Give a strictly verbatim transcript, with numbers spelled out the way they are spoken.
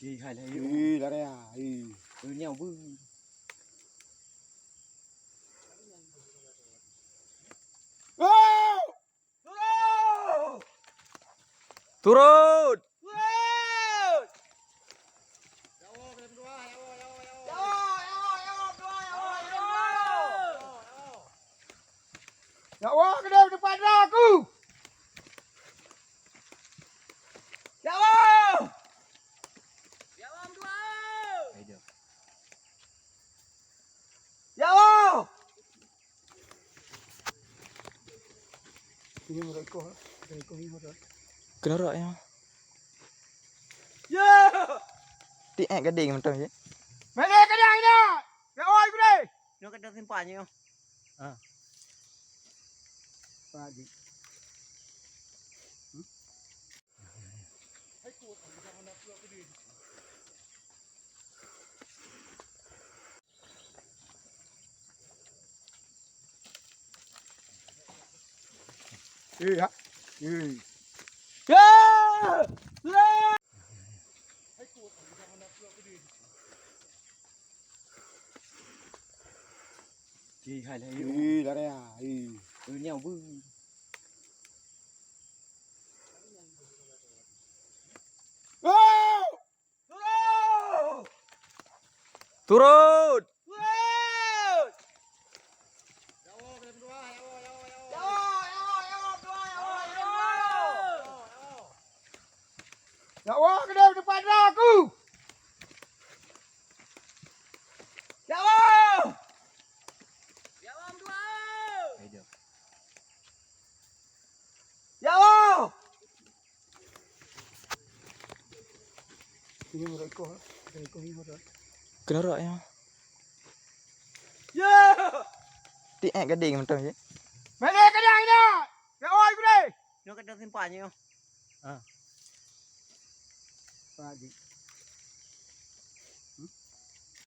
Ih, hai lah, ih. Ih, lari ah, ih. Eh, nyau beu. Oh! Turun! Turun! Turun! Ya Allah, kena depan aku. Ya Allah! Ya Allah, meutuah! Ya Allah! Ini mereka, mereka ini mereka. Kena rak ya. Ya! Ti eh gading mantap je. Mana kena ini? Ya Allah, gede. Nyoe ka teusimpan nyoe. Ha. Padi. Eh, ya. Eh. Ya! Ih, hai lah, ih. Ih, lari ah, ih. Eh, nyau beu. Oh! Turun! Turun! Turun! Ya Allah, kena depan aku. Ya Allah! Ya Allah, meutuah! Ya Allah! Ini mereka, mereka ini mereka. Kena rak ya. Ya! Ti eh gading mantap je. Mana kena ini? Ya Allah, gede. Nyoe ka teusimpan nyoe. Ha. Padi.